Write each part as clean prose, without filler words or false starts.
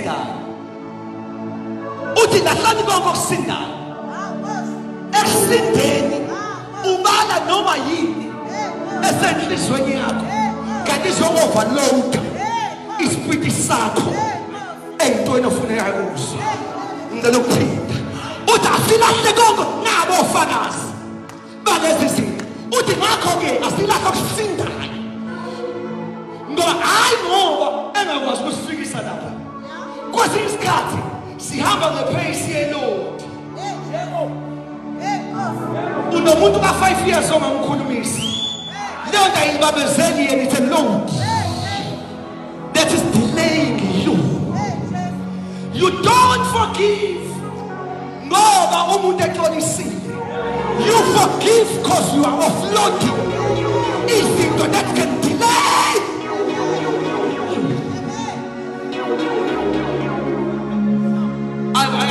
Okusindayo. Uthi lahlani konke okusindayo. Ekusindeni ubala noma yini esenhlizweni yakho kanti izo-overload isipiti sakho eyintweni ofuneka kuzo. Ngicela ukuphinda, uthi asilahle konke nabo ofakazi balezi zinto. Uthi ngakho-ke asilahle okusindayo, ngoba hhayi ngoba engakwazi ukusifikisa lapha. Kwesinye isikhathi sihamba ngepheyisi yelodi. Unomuntu ka-5 years ongamkhulumisi, leyo nto ayibabezeli yena, it's a load that is delaying you. You don't forgive ngoba umuntu exolisile. You forgive because you are offloading izinto that can delay.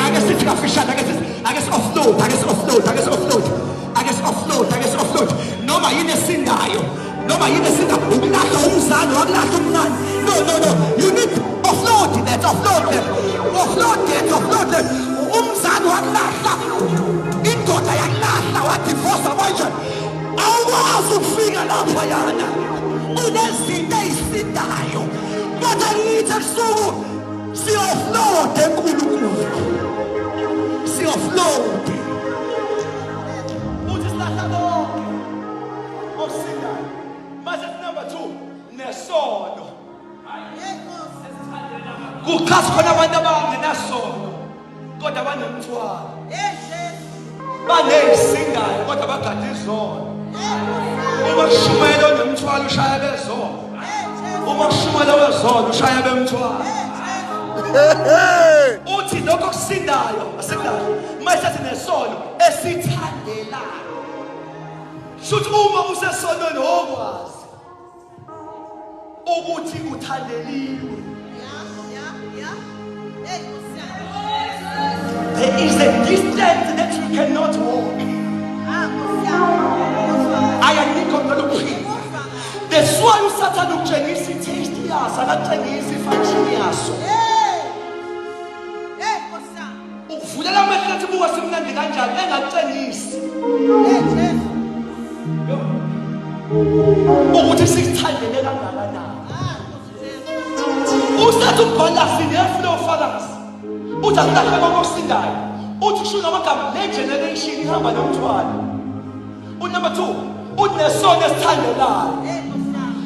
Ake sithi kafishane, ake sithi, ake si-offload, ake si-offload, ake si-offload, ake si-offload, ake si-offload. Noma yini esindayo, noma yini esinda, ukulahla umzali, wakulahla umncane. No, no, no, you need offload that, offload that, offload that, offload that. Umzali wakulahla, indoda yakulahla, wadivosa manje awukwazi ukufika lapha yana unezinto ezisindayo. Kodwa ngithi ebusuku siyoffload enkulunkulu, siyoffload. Uthi silahla konke okusindayo. Mase number 2, nesono. Kuchaza khona abantu abangenasono kodwa banomthwalo, banezisindayo kodwa bagade izono. Uma kushumayela onomthwalo ushaya bezono, uma kushumayela wezono ushaya bemthwalo. Uthi lokho kusindayo asikulahle. Mase sathi nesono esithandelayo. Shuthi uma usesonweni okwazi ukuthi uthandeliwe. There is a distance that you cannot walk. Ayanikho ngicela ukuphila. That's why uSathane ukutshengisa i-taste yaso, akakutshengisi i-function yaso. Ukuvulela amehlo ethi buka simnandi kanjani engakutshengisi ukuthi sisithandele kangakanani. Usethi umbhala sinefu lofakazi, uthi asilahle konke okusindayo. Uthi kusho ngamagama le generation ihamba nomthwalo. Unumber 2, unesono esithandelayo.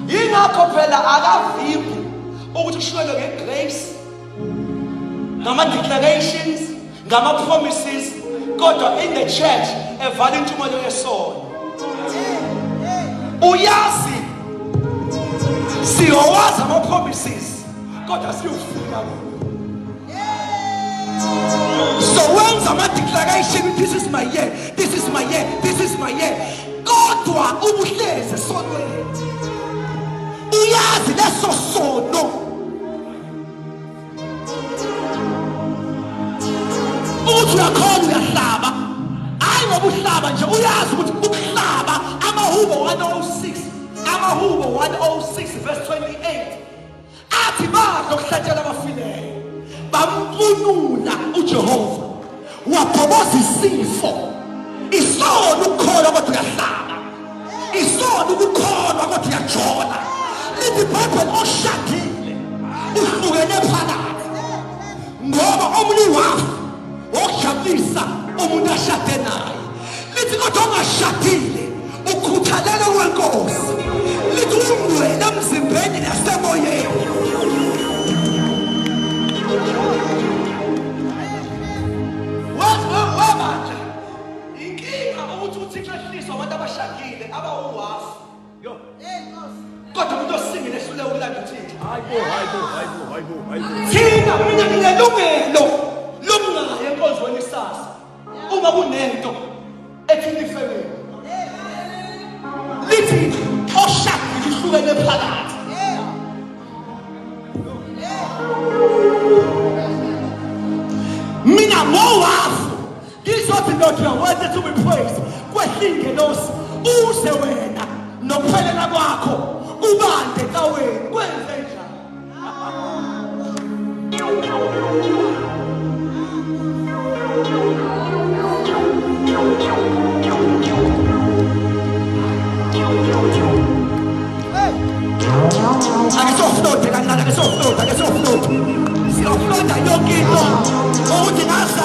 Yingakho phela akavimbi ukuthi kushuyelwe ngegrace, ngama-declarations, ngama-promises, kodwa in the church evala intshumayelo yesono. Uyazi siyowazi ama-promises kodwa siyofika kuwo. So wenza ama-declaration, this is my year, this is my year, this is my year, kodwa ubuhlezi esonweni. Uyazi leso sono ukuthi uyakhona uyahlaba, hayi ngoba uhlaba nje, uyazi ukuthi ukuhlaba. Amahubo 106, Amahubo 106 verse 28 athi badla okuhlatshela abafileyo, bamcunula uJehova, wabhoboza isifo. Isona ukukholwa kodwa uyahlaba, isona ukukholwa kodwa uyajola. Lithi iBhayibheli oshadile uhlukene phakathi, ngoba omunye wafa wokujabulisa umuntu ashade naye. Lithi kodwa ongashadile ukhuthalele kwenkosi. Lithi ungcwele emzimbeni nasemoyeni. Webandla, inkinga ukuthi uThixo ehliswa abantu abashadile abawuwafu. Yo. Kodwa umuntu osingile ehluleka ukulanda uThixo. Hayibo, hayibo, hayibo, hayibo, hayibo. Thina mina nginelungelo lokungayi enkonzweni kusasa uma kunento ethinta ifamily. Lithi oshadile uhlukene phakathi. Mina ngowafu ngizothi Lord, you are worthy to be praised. Kwehla ingelosi uze wena nokuphelela kwakho kubande kaweni kwenze njani?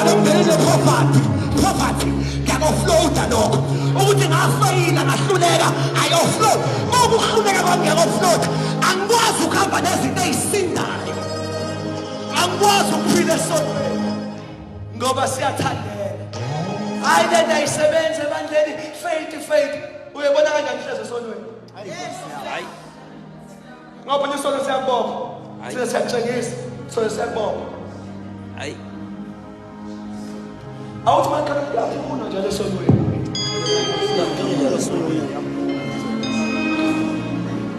Ngizalwa emndenini poverty, poverty. Ngiyakofloata lokho. Ukuthi ngafeyila ngahluleka, ayofloat. Uma ukuhluleka kwami ngiyakofloata. Angikwazi ukuhamba nezinto ezisindayo. Angikwazi ukuphila esonweni ngoba siyathandeka. Hayi lento ayisebenzi ebandleni, faith faith. Uyebona kanjani ihlezi esonweni? Hayi. Ngoba nje isono siyakubopha. Sine siyakutshengisa, isono siyakubopha. Hayi. Awuthi maqala kuyaphuma njalo esonweni. Siyaphila esonweni.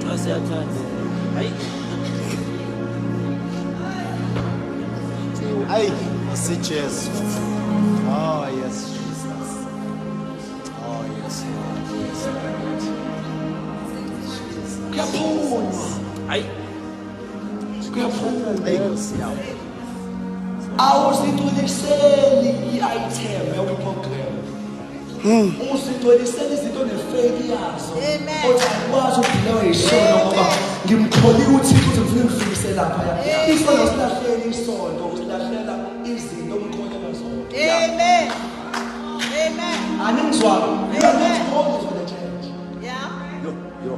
Cha siyathanda. Hayi. Ay, sijesu. Oh yes, Jesus. Oh yes, Lord. Yes, Lord. Jesus. Kuyaphunywa. Hayi. Kuyaphunywa. Ay, Nkosi yami. Awuzigcweliseli i-item yokuprogram. Uzigcwelisela izinto nefaith yazo. Amen. Othi angikwazi ukudilewa yisono ngoba ngimkholiwe uThixo ukuthi ngifuna ngifikise lapha. Isono silahleli isono, usilahlela izinto omkholelwa zona. Amen. Amen. Aningizwanga. You are not Amen. holy for the church. Yeah. Yo, yo.